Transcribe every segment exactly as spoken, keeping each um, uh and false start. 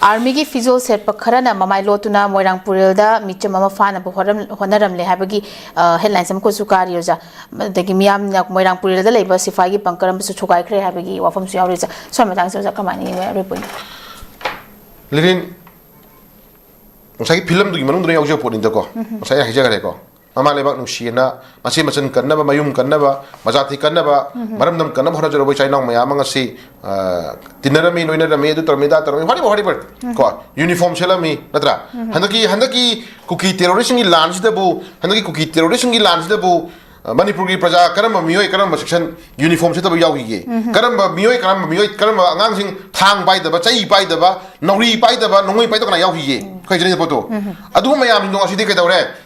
ꯑꯥꯔꯃꯤꯒꯤ ꯐꯤꯖꯣꯜ ꯁꯦꯠꯄ ꯈꯔꯅ ꯃꯃꯥꯏ ꯂꯣꯠꯇꯨꯅ ꯃꯣꯏꯔꯥꯡ ꯄꯨꯔꯦꯜꯗ ꯃꯤꯆꯝ ꯑꯃ ꯐꯥꯅꯕ ꯍꯣꯠꯅꯔꯝ-, ꯍꯣꯠꯅꯔꯝꯂꯦ ꯍꯥꯏꯕꯒꯤ, ꯑ, headlines ꯑꯃꯈꯛꯁꯨ ꯀꯥꯔꯤ, ꯑꯣꯖꯥ꯫ ꯑꯗꯒꯤ ꯃꯤꯌꯥꯝꯅ ꯃꯣꯏꯔꯥꯡ ꯄꯨꯔꯦꯜꯗ ꯂꯩꯕ ꯁꯤꯐꯥꯏꯒꯤ ꯕꯪꯀꯔ ꯑꯃꯁꯨ ꯊꯨꯒꯥꯏꯈ꯭ꯔꯦ ꯍꯥꯏꯕꯒꯤ ꯋꯥꯐꯝꯁꯨ ꯌꯥꯎꯔꯤ, ꯑꯣꯖꯥ꯫ ꯁ꯭ꯋꯥꯏ ꯃꯇꯥꯡꯁꯤꯗ, ꯑꯣꯖꯥ, ꯀꯃꯥꯏꯅ ꯌꯦꯡꯉꯤ? ꯑꯔꯣꯏꯕ ꯑꯣꯏꯅ꯫ ꯂꯤꯂꯤꯟ, ꯉꯁꯥꯏꯒꯤ ꯐꯤꯂꯝꯗꯨꯒꯤ ꯃꯅꯨꯡꯗ ꯌꯥꯎꯖꯕ ꯄꯣꯠꯅꯤꯗꯀꯣ꯫ ꯎꯝ꯫ ꯉꯁꯥꯏ ꯑꯩꯅ ꯍꯥꯏꯖꯈ꯭ꯔꯦꯀꯣ꯫ ꯃꯃꯥ ꯂꯩꯕꯥꯛ ꯅꯨꯡꯁꯤꯅ ꯃꯆꯦ ꯃꯆꯟ ꯀꯟꯅꯕ, ꯃꯌꯨꯝ ꯀꯟꯅꯕ, ꯃꯖꯥꯇꯤ ꯀꯟꯅꯕ, ꯎꯝ꯫ ꯃꯔꯝꯗꯝ ꯀꯟꯅꯕ ꯍꯣꯠꯅꯖꯔꯕ ꯏꯆꯥ ꯏꯅꯥꯎ ꯃꯌꯥꯝ ꯑꯃ ꯉꯁꯤ, ꯑ, ꯇꯤꯟꯅꯔꯝꯃꯤ, ꯂꯣꯏꯅꯔꯝꯃꯤ, ꯑꯗꯨ ꯇꯧꯔꯝꯃꯤ, ꯑꯗꯥ ꯇꯧꯔꯝꯃꯤ, whatever, whatever, ꯎꯝ꯫ ꯀꯣ, uniform ꯁꯦꯠꯂꯝꯃꯤ, ꯅꯠꯇ꯭ꯔꯥ? ꯎꯝ꯫ ꯍꯟꯗꯛꯀꯤ, ꯍꯟꯗꯛꯀꯤ ꯀꯨꯀꯤ terroristꯁꯤꯡꯒꯤ ꯂꯥꯟꯁꯤꯗꯕꯨ, ꯍꯟꯗꯛꯀꯤ ꯀꯨꯀꯤ terroristꯁꯤꯡꯒꯤ ꯂꯥꯟꯁꯤꯗꯕꯨ, ꯑ, ꯃꯅꯤꯄꯨꯔꯒꯤ ꯄ꯭ꯔꯖꯥ ꯀꯔꯝꯕ ꯃꯤꯑꯣꯏ, ꯀꯔꯝꯕ section uniform ꯁꯦꯠꯇꯕ ꯌꯥꯎꯈꯤꯒꯦ? ꯎꯝ꯫ ꯀꯔꯝꯕ ꯃꯤꯑꯣꯏ, ꯀꯔꯝꯕ ꯃꯤꯑꯣꯏ, ꯀꯔꯝꯕ ꯑꯉꯥꯡꯁꯤꯡ ꯊꯥꯡ ꯄꯥꯏꯗꯕ, ꯆꯩ ꯄꯥꯏꯗꯕ, ꯅꯥꯎꯔꯤ ꯄꯥꯏꯗꯕ, ꯅꯣꯡꯃꯩ ꯄꯥꯏꯗꯕ ꯀꯅꯥ ꯌꯥꯎꯈꯤꯒꯦ? ꯎꯝ꯫ ꯑꯩꯈꯣꯏ ꯍꯥꯏꯖꯅꯤꯡꯉꯤꯕ ꯄꯣꯠꯇꯣ꯫ ꯎꯝ꯫ ꯑꯗꯨꯒꯨꯝꯕ ꯃꯌꯥꯝꯁꯤꯡꯗꯣ ꯉꯁꯤꯗꯤ ꯀꯩꯗꯧꯔꯦ?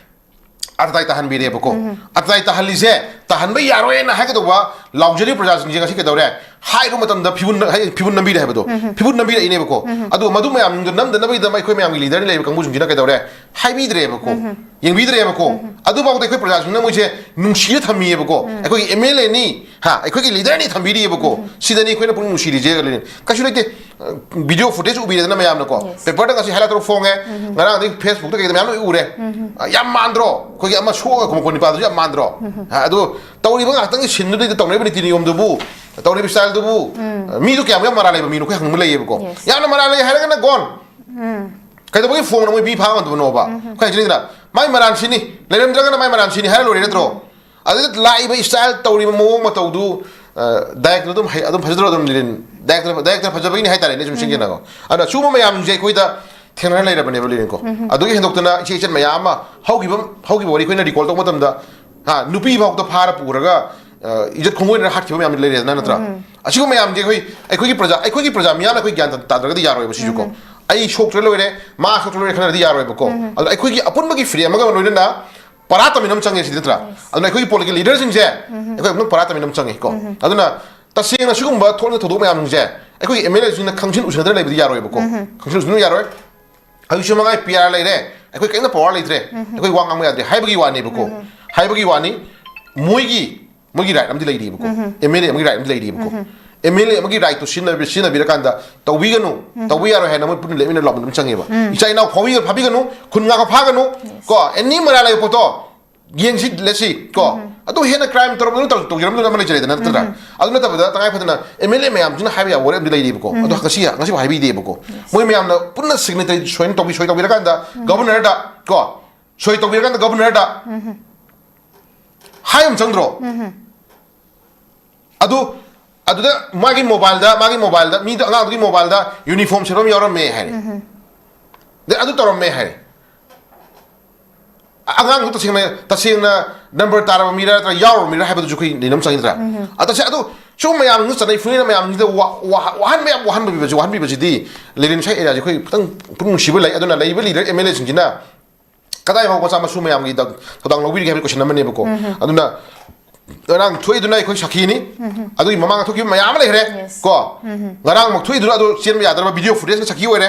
ꯑꯇꯇꯥꯏ ꯇꯥꯍꯟꯕꯤꯔꯦꯕꯀꯣ꯫ ꯎꯝ꯫ ꯑꯇꯇꯥꯏ ꯇꯥꯍꯜꯂꯤꯁꯦ, ꯇꯥꯍꯟꯕ ꯌꯥꯔꯣꯏꯅ ꯍꯥꯏꯒꯗꯧꯕ ꯂꯥꯎꯖꯔꯤꯕ ꯄ꯭ꯔꯖꯥꯁꯤꯡꯁꯦ ꯉꯁꯤ ꯀꯩꯗꯧꯔꯦ? ꯍꯥꯏꯕ ꯃꯇꯝꯗ ꯐꯤꯕꯨꯟ, ꯍꯥꯏ, ꯐꯤꯕꯨꯟ ꯅꯝꯕꯤꯔꯦ ꯍꯥꯏꯕꯗꯣ꯫ ꯎꯝ꯫ ꯐꯤꯕꯨꯟ ꯅꯝꯕꯤꯔꯛꯏꯅꯦꯕꯀꯣ꯫ ꯎꯝ꯫ ꯑꯗꯣ ꯃꯗꯨ ꯃꯌꯥꯝꯗꯣ ꯅꯝꯗꯅꯕꯒꯤꯗꯃꯛ ꯑꯩꯈꯣꯏ ꯃꯌꯥꯝꯒꯤ leaderꯗ ꯂꯩꯔꯤꯕ ꯀꯥꯡꯕꯨꯁꯤꯡꯁꯤꯅ ꯀꯩꯗꯧꯔꯦ? ꯍꯥꯏꯕꯤꯗ꯭ꯔꯦꯕꯀꯣ꯫ ꯎꯝ꯫ ꯌꯦꯡꯕꯤꯗ꯭ꯔꯦꯕꯀꯣ꯫ ꯎꯝ꯫ ꯑꯗꯨꯐꯥꯎꯗ ꯑꯩꯈꯣꯏ ꯄ꯭ꯔꯖꯥꯁꯤꯡꯅ ꯃꯣꯏꯁꯦ ꯅꯨꯡꯁꯤꯅ ꯊꯝꯃꯤꯌꯦꯕꯀꯣ꯫ ꯎꯝ꯫ ꯑꯩꯈꯣꯏꯒꯤ MLAꯅꯤ, ꯍꯥ, ꯑꯩꯈꯣꯏꯒꯤ leaderꯅꯤ ꯊꯝꯕꯤꯔꯤꯌꯦꯕꯀꯣ꯫ ꯎꯝ꯫ ꯁꯤꯗꯅꯤ ꯑꯩꯈꯣꯏꯅ ꯄꯨꯛꯅꯤꯡ ꯅꯨꯡꯁꯤꯔꯤꯁꯦ꯫ ꯀꯩꯁꯨ ꯂꯩꯇꯦ꯫ ꯑ, video footage ꯎꯕꯤꯔꯦꯗꯅ ꯃꯌꯥꯝꯅꯀꯣ꯫ Yes꯫ Paperꯗ ꯉꯁꯤ highlight ꯇꯧꯔ ꯐꯣꯡꯉꯦ꯫ ꯎꯝ꯫ ꯉꯔꯥꯡꯗꯤ Facebookꯇ ꯀꯩꯗ ꯃꯌꯥꯝ ꯂꯣꯏ ꯎꯔꯦ꯫ ꯎꯝ꯫ ꯑ, ꯌꯥꯝ ꯃꯥꯟꯗ꯭ꯔꯣ? ꯑꯩꯈꯣꯏꯒꯤ ꯑꯃ ꯁꯣꯛꯑꯒ ꯈꯨꯃꯟ ꯅꯤꯄꯥꯗꯨꯁꯨ ꯌꯥꯝ ꯃꯥꯟꯗ꯭ꯔꯣ? ꯎꯝ꯫ ꯑ, ꯑꯗꯣ ꯇꯧꯔꯤꯕ ꯉꯥꯛꯇꯪꯒꯤ sceneꯗꯨꯗ ꯇꯧꯅꯔꯤꯕ ꯅꯤꯇꯤ ꯅꯤꯌꯣꯝꯗꯨꯕꯨ, ꯇꯧꯔꯤꯕ styleꯗꯨꯕꯨ, ꯎꯝ꯫ ꯑ, ꯃꯤꯗꯨ ꯀꯌꯥꯃꯨꯛ ꯌꯥꯝ ꯃꯔꯥꯜ ꯂꯩꯕ ꯃꯤꯅꯣ ꯑꯩꯈꯣꯏ ꯍꯪꯕ ꯂꯩꯌꯦꯕꯀꯣ꯫ Yes꯫ ꯌꯥꯝꯅ ꯃꯔꯥꯜ ꯂꯩ ꯍꯥꯏꯔꯒꯅ gone꯫ ꯎꯝ꯫ ꯀꯩꯗꯧꯕꯒꯤ ꯐꯣꯡꯅ ꯃꯣꯏ ꯃꯤ ꯐꯥ ꯉꯝꯗꯕꯅꯣꯕ? ꯎꯝ꯫ ꯑꯩꯈꯣꯏ ꯍꯥꯏꯖꯅꯤꯡꯗ꯭ꯔꯥ? ꯃꯥꯏ ꯃꯔꯥꯜ ꯁꯤꯅꯤ, ꯂꯩꯔꯝꯗ꯭ꯔꯒꯅ ꯃꯥꯏ ꯃꯔꯥꯜ ꯁꯤꯅꯤ ꯍꯥꯏꯔ ꯂꯣꯏꯔꯦ ꯅꯠꯇ꯭ꯔꯣ? ꯑꯗꯨꯗ ꯂꯥꯛꯏꯕ style ꯇꯧꯔꯤꯕ ꯃꯑꯣꯡ ꯃꯇꯧꯗꯨ, ꯑ, director ꯑꯗꯨꯝ ꯍꯩ-, ꯑꯗꯨꯝ ꯐꯖꯗ꯭ꯔꯣ ꯑꯗꯨꯝ ꯂꯤꯂꯤꯟ? Director, director ꯐꯖꯕꯒꯤꯅꯤ ꯍꯥꯏꯇꯥꯔꯦꯅꯦ, ꯁꯨꯝ ꯎꯝ꯫ ꯁꯤꯡꯒꯦꯅꯀꯣ꯫ ꯑꯗꯨꯅ ꯁꯨꯝꯕ ꯃꯌꯥꯝꯁꯦ ꯑꯩꯈꯣꯏꯗ ꯊꯦꯡꯅꯔ ꯂꯩꯔꯕꯅꯦꯕ ꯂꯤꯂꯤꯟꯀꯣ꯫ ꯎꯝ꯫ ꯑꯗꯨꯒꯤ ꯍꯦꯟꯗꯣꯛꯇꯅ ꯏꯆꯦ ꯏꯆꯟ ꯃꯌꯥꯝ ꯑꯃ ꯍꯧꯈꯤꯕ, ꯍꯧꯈꯤꯕ ꯋꯥꯔꯤ ꯑꯩꯈꯣꯏꯅ recall ꯇꯧꯕ ꯃꯇꯝꯗ, ꯍꯥ, ꯅꯨꯄꯤ ꯐꯥꯎꯗ ꯐꯥꯔ ꯄꯨꯔꯒ, ꯑ, ꯏꯖꯠ ꯈꯣꯡꯒꯣꯏꯅꯔ ꯍꯥꯠꯈꯤꯕ ꯃꯌꯥꯝ ꯂꯩꯔꯦꯗꯅ, ꯅꯠꯇ꯭ꯔꯥ? ꯎꯝ꯫ ꯑꯁꯤꯒꯨꯝꯕ ꯃꯌꯥꯝꯁꯦ ꯑꯩꯈꯣꯏ, ꯑꯩꯈꯣꯏꯒꯤ ꯄ꯭ꯔꯖꯥ, ꯑꯩꯈꯣꯏꯒꯤ ꯄ꯭ꯔꯖꯥ ꯃꯤꯌꯥꯝꯅ ꯑꯩꯈꯣꯏ ꯒ꯭ꯌꯥꯟ ꯇꯥ-, ꯇꯥꯗ꯭ꯔꯒꯗꯤ ꯌꯥꯔꯣꯏꯕ ꯁꯤꯁꯨꯀꯣ꯫ ꯎꯝ꯫ ꯑꯩ ꯁꯣꯛꯇ꯭ꯔ ꯂꯣꯏꯔꯦ, ꯃꯥ ꯁꯣꯛꯇ꯭ꯔ ꯂꯣꯏꯔꯦ ꯈꯟꯅꯔꯗꯤ ꯌꯥꯔꯣꯏꯕꯀꯣ꯫ ꯎꯝ꯫ ꯑꯗꯨꯅ ꯑꯩꯈꯣꯏꯒꯤ ꯑꯄꯨꯟꯕꯒꯤ frame ꯑꯃꯒ ꯂꯣꯏꯅꯅ ꯄꯔꯥ ꯇꯝꯃꯤꯟꯅ ꯑꯃ ꯆꯪꯉꯦ ꯁꯤꯗꯤ, ꯅꯠꯇ꯭ꯔꯥ? Yes꯫ ꯑꯗꯨꯅ ꯑꯩꯈꯣꯏꯒꯤ political leaderꯁꯤꯡꯁꯦ, ꯎꯝ꯫ ꯑꯩꯈꯣꯏ ꯑꯃꯨꯛ ꯄꯔꯥ ꯇꯝꯃꯤꯟꯅ ꯑꯃ ꯆꯪꯉꯤꯀꯣ꯫ ꯎꯝ꯫ ꯑꯗꯨꯅ ꯇꯁꯦꯡꯅ ꯁꯤꯒꯨꯝꯕ ꯊꯣꯛꯂꯤꯕ ꯊꯧꯗꯣꯛ ꯃꯌꯥꯝꯁꯤꯡꯁꯦ ꯑꯩꯈꯣꯏꯒꯤ MLAꯁꯤꯡꯅ ꯈꯪꯖꯤꯟ ꯎꯁꯤꯟꯅꯗꯅ ꯂꯩꯕꯗꯤ ꯌꯥꯔꯣꯏꯕꯀꯣ꯫ ꯎꯝ꯫ ꯈꯪꯖꯤꯟ ꯎꯁꯤꯟꯅꯕ ꯌꯥꯔꯣꯏ꯫ ꯍꯧꯖꯤꯛꯁꯨ ꯃꯉꯥꯏ PR ꯂꯩꯔꯦ, ꯑꯩꯈꯣꯏ ꯀꯔꯤꯝꯇ power ꯂꯩꯇ꯭ꯔꯦ, ꯎꯝ꯫ ꯑꯩꯈꯣꯏ ꯋꯥ ꯉꯥꯡꯕ ꯌꯥꯗ꯭ꯔꯦ ꯍꯥꯏꯕꯒꯤ ꯋꯥꯅꯦꯕꯀꯣ꯫ ꯎꯝ꯫ ꯍꯥꯏꯕꯒꯤ ꯋꯥꯅꯤ, ꯃꯣꯏꯒꯤ, ꯃꯣꯏꯒꯤ right ꯑꯃꯗꯤ ꯂꯩꯔꯤꯕꯀꯣ꯫ ꯎꯝ꯫ MLA ꯑꯃꯒꯤ right ꯑꯃꯗꯤ ꯂꯩꯔꯤꯕꯀꯣ꯫ ꯎꯝ꯫ ꯑꯦꯝ ꯑꯦꯜ ꯑꯦ ꯑꯃꯒꯤ ꯔꯥꯏꯠꯇꯨ ꯁꯤꯖꯤꯟꯅꯕꯤꯔꯀꯥꯟꯗ ꯇꯧꯕꯤꯒꯅꯨ, ꯇꯧꯕ ꯌꯥꯔꯣꯏ ꯍꯥꯏꯅ ꯃꯣꯏ ꯄꯨꯟꯅ ꯂꯦꯞꯃꯤꯟꯅ ꯂꯥꯎꯃꯤꯟꯅꯕ ꯑꯃ ꯆꯪꯉꯦꯕ꯫ ꯏꯆꯥ ꯏꯅꯥꯎ ꯐꯥꯎꯕꯤꯒ ꯐꯥꯕꯤꯒꯅꯨ, ꯈꯨꯟ ꯉꯥꯛꯄ ꯐꯥꯒꯅꯨ, ꯀꯣ, ꯑꯦꯅꯤ ꯃꯔꯥ ꯂꯩꯕ ꯄꯣꯠꯇꯣ ꯌꯦꯡꯁꯤ, ꯂꯦꯠꯁꯤ, ꯀꯣ꯫ ꯑꯗꯨ ꯍꯦꯟꯅ ꯀ꯭ꯔꯥꯏꯝ ꯇꯧꯔꯝꯗꯅ ꯇꯧ-, ꯇꯧꯖꯔꯝꯗꯅ ꯑꯃ ꯂꯩꯖꯔꯦꯗꯅ, ꯅꯠꯇ꯭ꯔꯥ? ꯑꯗꯨ ꯅꯠꯇꯕꯗ ꯇꯉꯥꯏ ꯐꯗꯅ ꯑꯦꯝ ꯑꯦꯜ ꯑꯦ ꯃꯌꯥꯝꯁꯤꯅ ꯍꯥꯏꯕ ꯌꯥꯕ ꯋꯥꯔꯦꯞ ꯑꯃꯗꯤ ꯂꯩꯔꯤꯕꯀꯣ꯫ ꯑꯗꯣ ꯉꯁꯤ, ꯉꯁꯤꯐꯥꯎ ꯍꯥꯏꯕꯤꯗꯦꯕꯀꯣ꯫ ꯃꯣꯏ ꯃꯌꯥꯝꯅ ꯄꯨꯟꯅ ꯁꯤꯒꯅꯦꯆꯔꯤ ꯁꯣꯏꯅ ꯇꯧꯕꯤ, ꯁꯣꯏ ꯇꯧꯕꯤꯔꯀꯥꯟꯗ ꯒꯕꯔꯅꯔꯗ, ꯀꯣ, ꯁꯣꯏ ꯇꯧꯕꯤꯔꯀꯥꯟꯗ ꯒꯕꯔꯅꯔꯗ ꯍꯥꯏ ꯑꯃ ꯆꯪꯗ꯭ꯔꯣ? ꯑꯗꯨ, ꯑꯗꯨꯗ ꯃꯥꯒꯤ ꯃꯣꯕꯥꯏꯜꯗ, ꯃꯥꯒꯤ ꯃꯣꯕꯥꯏꯜꯗ, ꯃꯤꯗꯣ, ꯑꯉꯥꯡꯗꯨꯒꯤ ꯃꯣꯕꯥꯏꯜꯗ ꯌꯨꯅꯤꯐꯣꯔꯝ ꯁꯦꯠꯄ ꯑꯃ ꯌꯥꯎꯔꯝꯃꯦ ꯍꯥꯏꯔꯦ꯫ ꯑꯗꯩ ꯑꯗꯨ ꯇꯧꯔꯝꯃꯦ ꯍꯥꯏꯔꯦ꯫ ꯑꯉꯥꯡꯗꯨ ꯇꯁꯦꯡꯅ, ꯇꯁꯦꯡꯅ ꯅꯝꯕꯔ ꯇꯥꯔꯕ ꯃꯤꯔꯥ ꯅꯠꯇ꯭ꯔꯒ ꯌꯥꯎꯔꯕ ꯃꯤꯔꯥ ꯍꯥꯏꯕꯗꯨꯁꯨ ꯑꯩꯈꯣꯏ ꯅꯩꯅꯕ ꯆꯪꯉꯤꯗ꯭ꯔꯥ? ꯑꯗ ꯇꯁꯦꯡ-, ꯑꯗꯨ ꯁꯤꯒꯨꯝꯕ ꯃꯌꯥꯝꯁꯤꯅ ꯆꯠꯅꯩ ꯐꯨꯅꯩꯅ ꯃꯌꯥꯝꯁꯤꯗ ꯋꯥ-, ꯋꯥ-, ꯋꯥꯍꯟꯕ ꯌꯥꯕ ꯋꯥꯍꯟꯕ ꯄꯤꯕꯁꯤ, ꯋꯥꯍꯟꯕꯤꯕꯁꯤꯗꯤ ꯂꯤꯂꯤꯟ ꯁꯥꯏ ꯑꯦꯔꯤꯌꯥꯁꯤ ꯑꯩꯈꯣꯏ ꯈꯤꯇꯪ ꯄꯨꯛꯅꯤꯡ ꯅꯨꯡꯁꯤꯕ ꯂꯩ꯫ ꯑꯗꯨꯅ ꯂꯩꯔꯤꯕ ꯂꯤꯗꯔ ꯑꯦꯝ ꯑꯦꯜ ꯑꯦꯁꯤꯡꯁꯤꯅ ꯀꯗꯥꯏ ꯐꯥꯎꯕ ꯃꯆꯥ ꯃꯁꯨ ꯃꯌꯥꯝꯒꯤ ꯗ-, ꯊꯧꯗꯥꯡ ꯂꯧꯕꯤꯔꯤꯒꯦ ꯍꯥꯏꯕꯒꯤ ꯀꯣꯏꯁꯟ ꯑꯃꯅꯦꯕꯀꯣ꯫ ꯑꯗꯨꯅ ꯉꯔꯥꯡ ꯊꯣꯛꯏꯗꯨꯅ ꯑꯩꯈꯣꯏ ꯁꯥꯈꯤꯅꯤ꯫ ꯑꯗꯨꯒꯤ ꯃꯃꯥꯡꯗ ꯊꯣꯛꯈꯤꯕ ꯃꯌꯥꯝ ꯑꯃ ꯂꯩꯈ꯭ꯔꯦ꯫ ꯀꯣ, ꯉꯔꯥꯡꯃꯛ ꯊꯣꯛꯏꯗꯨꯅ ꯑꯗꯨ ꯆꯦꯟꯕ ꯌꯥꯗ꯭ꯔꯕ ꯚꯤꯗꯤꯑꯣ ꯐꯨꯇꯦꯖꯅ ꯁꯥꯈꯤ ꯑꯣꯏꯔꯦ꯫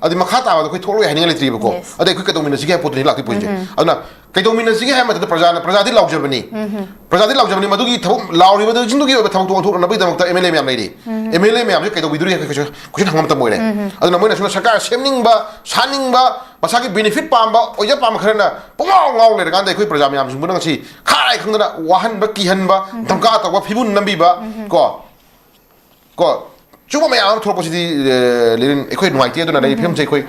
ꯑꯗꯨꯗꯤ ꯃꯈꯥ ꯇꯥꯕꯗ ꯑꯩꯈꯣꯏ ꯊꯣꯛꯂꯣꯏ ꯍꯥꯏꯅꯤꯡꯉꯥꯏ ꯂꯩꯇ꯭ꯔꯤꯕꯀꯣ꯫ ꯑꯗꯩ ꯑꯩꯈꯣꯏ ꯀꯩꯗꯧꯃꯤꯟꯅꯁꯤꯒꯦ ꯍꯥꯏꯕ ꯄꯣꯠꯇꯨꯅꯤ ꯂꯥꯛꯇꯣꯏ ꯄꯣꯠꯁꯦ꯫ ꯑꯗꯨꯅ ꯀꯩꯗꯧꯃꯤꯟꯅꯁꯤꯒꯦ ꯍꯥꯏꯕ ꯃꯇꯝꯗ ꯄ꯭ꯔꯖꯥꯅ, ꯄ꯭ꯔꯖꯥꯗꯤ ꯂꯥꯎꯖꯕꯅꯤ꯫ ꯄ꯭ꯔꯖꯥꯗꯤ ꯂꯥꯎꯖꯕꯅꯤ, ꯃꯗꯨꯒꯤ ꯊꯕꯛ ꯂꯥꯎꯔꯤꯕꯁꯤꯡꯗꯨꯒꯤ ꯑꯣꯏꯕ ꯊꯕꯛꯇꯨ ꯑꯣꯟꯊꯣꯛꯅꯕꯒꯤꯗꯃꯛꯇ ꯑꯦꯝ ꯑꯦꯜ ꯑꯦ ꯃꯌꯥꯝ ꯂꯩꯔꯤ꯫ ꯑꯦꯝ ꯑꯦꯜ ꯑꯦ ꯃꯌꯥꯝꯁꯦ ꯀꯩꯗꯧꯕꯤꯗꯣꯔꯤ ꯍꯥꯏꯕ ꯀꯣꯏꯁꯟ, ꯀꯣꯏꯁꯟ ꯍꯪꯕ ꯃꯇꯝ ꯑꯣꯏꯔꯦ꯫ ꯑꯗꯨꯅ ꯃꯣꯏꯅ ꯁꯣꯝꯗ ꯁꯔꯀꯥꯔ ꯁꯦꯝꯅꯤꯡꯕ, ꯁꯥꯅꯤꯡꯕ, ꯃꯁꯥꯒꯤ ꯕꯦꯅꯤꯐꯤꯠ ꯄꯥꯝꯕ, ꯑꯣꯏꯖ ꯄꯥꯝꯕ ꯈꯔꯅ ꯄꯨꯡꯉꯥꯎ ꯉꯥꯎ ꯂꯩꯔꯀꯥꯟꯗ ꯑꯩꯈꯣꯏ ꯄ꯭ꯔꯖꯥ ꯃꯌꯥꯝꯁꯤꯡꯕꯨꯅ ꯉꯁꯤ ꯈꯥꯔꯥꯏ ꯈꯪꯗꯅ ꯋꯥꯍꯟꯕ, ꯀꯤꯍꯟꯕ, ꯙꯝꯀꯥ ꯇꯧꯕ, ꯐꯤꯕꯨꯟ ꯅꯝꯕꯤꯕ, ꯀꯣ, ꯀꯣ, ꯁꯤꯒꯨꯝꯕ ꯃꯌꯥꯝ ꯑꯃ ꯊꯣꯛꯂꯛꯄꯁꯤꯗꯤ, ꯑꯦ, ꯂꯤꯔꯤꯟ, ꯑꯩꯈꯣꯏ ꯅꯨꯡꯉꯥꯏꯇꯦ꯫ ꯑꯗꯨꯅ ꯂꯩꯔꯤꯕ ꯐꯤꯕꯝꯁꯦ ꯑꯩꯈꯣꯏ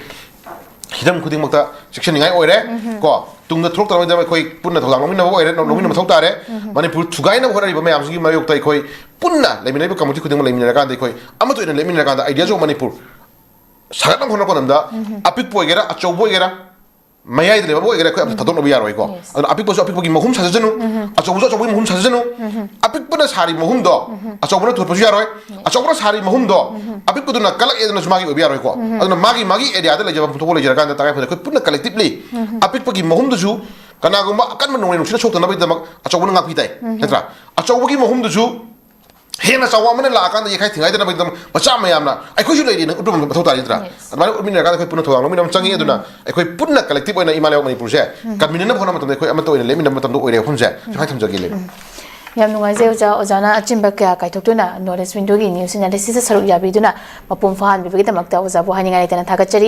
ꯍꯤꯔꯝ ꯈꯨꯗꯤꯡꯃꯛꯇ ꯆꯦꯛꯁꯤꯟꯅꯤꯡꯉꯥꯏ ꯑꯣꯏꯔꯦ꯫ ꯀꯣ, ꯇꯨꯡꯗ ꯊꯣꯛꯂꯛꯇꯅꯕꯒꯤꯗꯃꯛ ꯑꯩꯈꯣꯏ ꯄꯨꯟꯅ ꯊꯧꯗꯥꯡ ꯂꯧꯃꯤꯟꯅꯕ ꯑꯣꯏꯔꯦ, ꯂꯧ-, ꯂꯧꯃꯤꯟꯅꯕ ꯃꯊꯧ ꯇꯥꯔꯦ꯫ ꯃꯅꯤꯄꯨꯔ ꯊꯨꯒꯥꯏꯅꯕ ꯍꯣꯠꯅꯔꯤꯕ ꯃꯌꯥꯝꯁꯤꯒꯤ ꯃꯥꯌꯣꯛꯇ ꯑꯩꯈꯣꯏ ꯄꯨꯟꯅ ꯂꯩꯃꯤꯟꯅꯔꯤꯕ ꯀꯝꯃꯨꯅꯤꯇꯤ ꯈꯨꯗꯤꯡꯃꯛ ꯂꯩꯃꯤꯟꯅꯔꯀꯥꯟꯗ ꯑꯩꯈꯣꯏ ꯑꯃꯠꯇ ꯑꯣꯏꯅ ꯂꯦꯞꯃꯤꯟꯅꯔꯀꯥꯟꯗ ideas of ꯃꯅꯤꯄꯨꯔ ꯁꯥꯒꯠꯅꯕ ꯍꯣꯠꯅꯔꯛꯄ ꯃꯇꯝꯗ ꯑꯄꯤꯛꯄ ꯑꯣꯏꯒꯦꯔꯥ, ꯑꯆꯧꯕ ꯑꯣꯏꯒꯦꯔꯥ, ꯃꯌꯥꯏꯗ ꯂꯩꯕ ꯑꯃ ꯑꯣꯏꯒꯦꯔꯥ, ꯑꯩꯈꯣꯏ ꯑꯝꯇ ꯊꯥꯗꯣꯛꯅꯕ ꯌꯥꯔꯣꯏꯀꯣ꯫ ꯑꯗꯨꯅ ꯑꯄꯤꯛꯄꯁꯨ ꯑꯄꯤꯛꯄꯒꯤ ꯃꯍꯨꯝ ꯁꯥꯖꯁꯅꯨ, ꯑꯆꯧꯕꯁꯨ ꯑꯆꯧꯕꯒꯤ ꯃꯍꯨꯝ ꯁꯥꯖꯁꯅꯨ꯫ ꯑꯄꯤꯛꯄꯅ ꯁꯥꯔꯤ ꯃꯍꯨꯝꯗꯣ ꯑꯆꯧꯕꯅ ꯊꯨꯠꯄꯁꯨ ꯌꯥꯔꯣꯏ꯫ ꯑꯆꯧꯕꯅ ꯁꯥꯔꯤ ꯃꯍꯨꯝꯗꯣ ꯑꯄꯤꯛꯄꯗꯨꯅ ꯀꯜꯂꯛꯑꯦꯗꯅꯁꯨ ꯃꯥꯒꯤ ꯑꯣꯏꯕ ꯌꯥꯔꯣꯏꯀꯣ꯫ ꯑꯗꯨꯅ ꯃꯥꯒꯤ, ꯃꯥꯒꯤ ꯑꯦꯔꯤꯌꯥꯗ ꯂꯩꯖꯕ ꯊꯣꯛꯄ ꯂꯩꯖꯔꯀꯥꯟꯗ ꯇꯉꯥꯏ ꯐꯗꯦ ꯑꯩꯈꯣꯏ ꯄꯨꯟꯅ ꯀꯂꯦꯛꯇꯤꯞꯂꯤ ꯑꯄꯤꯛꯄꯒꯤ ꯃꯍꯨꯝꯗꯨꯁꯨ ꯀꯅꯥꯒꯨꯝꯕ ꯑꯀꯟꯕ ꯅꯣꯡꯂꯩ ꯅꯨꯡꯁꯤꯠꯅ ꯁꯣꯛꯇꯅꯕꯒꯤꯗꯃꯛ ꯑꯆꯧꯕꯅ ꯉꯥꯛꯄꯤ ꯇꯥꯏ, ꯅꯠꯇ꯭ꯔꯥ? ꯑꯆꯧꯕꯒꯤ ꯃꯍꯨꯝꯗꯨꯁꯨ ꯍꯦꯟꯅ ꯆꯥꯎꯕ ꯑꯃꯅ ꯂꯥꯛꯑꯀꯥꯟꯗ ꯌꯩꯈꯥꯏ ꯊꯤꯡꯒꯥꯏꯗꯅꯕꯒꯤꯗꯃꯛ ꯃꯆꯥ ꯃꯌꯥꯝꯅ ꯑꯩꯈꯣꯏꯁꯨ ꯂꯩꯔꯤꯅ ꯎꯠꯄ ꯃꯊꯧ ꯇꯥꯔꯤ, ꯅꯠꯇ꯭ꯔꯥ? ꯑꯗꯨꯃꯥꯏꯅ ꯎꯠꯃꯤꯟꯅꯔꯀꯥꯟꯗ ꯑꯩꯈꯣꯏ ꯄꯨꯟꯅ ꯊꯧꯗꯥꯡ ꯂꯧꯃꯤꯟꯅꯕ ꯑꯃ ꯆꯪꯉꯤ꯫ ꯑꯗꯨꯅ ꯑꯩꯈꯣꯏ ꯄꯨꯟꯅ ꯀꯂꯦꯛꯇꯤꯞ ꯑꯣꯏꯅ ꯏꯃꯥ ꯂꯩꯕꯥꯛ ꯃꯅꯤꯄꯨꯔꯁꯦ ꯀꯟꯃꯤꯟꯅꯅꯕ ꯍꯣꯠꯅꯕ ꯃꯇꯝꯗ ꯑꯩꯈꯣꯏ ꯑꯃꯠꯇ ꯑꯣꯏꯅ ꯂꯦꯞꯃꯤꯟꯅꯕ ꯃꯇꯝꯗ ꯑꯣꯏꯔꯦ ꯋꯥꯐꯝꯁꯦ꯫ ꯁꯨꯃꯥꯏꯅ ꯊꯝꯖꯒꯦ, ꯂꯩꯃ꯫ ꯌꯥꯝ ꯅꯨꯡꯉꯥꯏꯖꯩ ꯑꯣꯖꯥ꯫ ꯑꯣꯖꯥꯅ ꯑꯆꯤꯟꯕ ꯀꯌꯥ ꯀꯥꯏꯊꯣꯛꯇꯨꯅ Knowledge Window ꯒꯤ news analysis ꯇ ꯁꯔꯨꯛ ꯌꯥꯕꯤꯗꯨꯅ ꯃꯄꯨꯡ ꯐꯥꯍꯟꯕꯤꯕꯒꯤꯗꯃꯛꯇ ꯑꯣꯖꯥꯕꯨ ꯍꯥꯏꯅꯤꯡꯉꯥꯏ ꯂꯩꯇꯅ ꯊꯥꯒꯠꯆꯔꯤ꯫